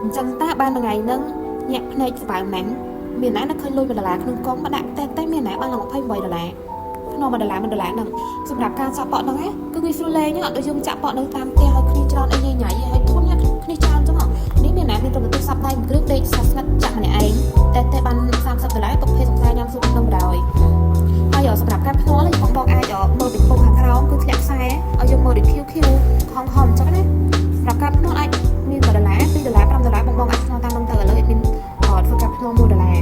អញ្ចឹងតាបានមួយថ្ងៃហ្នឹងញាក់ភ្នែកស្បើមែនមានណានឹកឃើញលុយ1ដុល្លារក្នុងកងមកដាក់តែតែមានណាបានឡើង28ដុល្លារក្នុង1ដុល្លារ1ដុល្លារហ្នឹងសម្រាប់ការចាក់ប៉ក់ហ្នឹងណាគឺងាយស្រួលលេងអត់ដូចយើងចាក់ប៉ក់នៅតាមផ្ទះហើយគ្នាច្រើនអីញ៉ៃញ៉ៃហើយធន់ណាគ្នាច្រើនចឹងនេះមានណាមានត្រឹមតែទូរស័ព្ទដៃមួយគ្រឿងដេកស្ងាត់ចាក់ម្នាក់ឯងតែតែបាន30ដុល្លារទុកភេសង្សារញ៉ាំស៊ុបក្នុងបណ្ដោយហើយសម្រាប់ការភ្នាល់បងបងអាចមើលពីពុកខាងក្រោមគឺធ្លាក់ខ្សែឲ្យយើងមើលដូច QQ ខំខំអញ្ចឹងណាសម្រាប់ការភ្នាល់អាចមាន1ដុល្លារ2ដុល្លារ5ដុល្លារបងបងអាចភ្នាល់តាមនោះទៅឥឡូវមានធ្វើការភ្នាល់1ដុល្លារ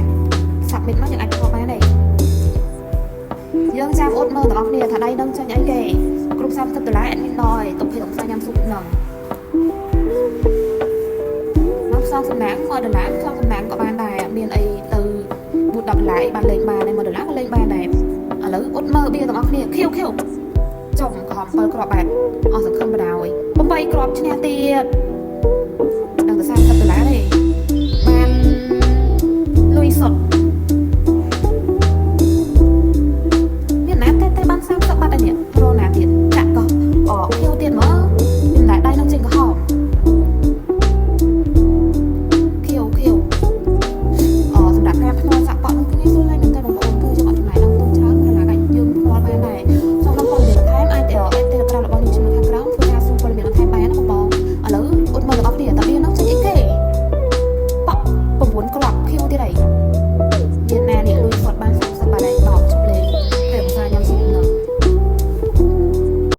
submit មកយើងអាចភ្នាល់បានដែរយើងចាំអត់មើលទាំងអស់គ្នាថាដៃនឹងចាញ់អីគេគ្រប់30ដុល្លារ admin ដល់ឲ្យទុកភេសង្សារញ៉ាំស៊ុបហ្នឹងមកផ្សងសំណាង1ដុល្លារផ្សងសំណាងក៏បានដែរអត់មានអីទៅ4 10ដុល្លារអីបានលេងបានដែរ1ដុល្លារក៏លេងបានដែរឥឡូវអត់មើលបៀទាំងអស់គ្នាខៀវខៀវចំខំ7គ្រាប់បែបអស់សង្ឃឹមបណ្ដោយ8គ្រាប់ឈ្នះទៀត។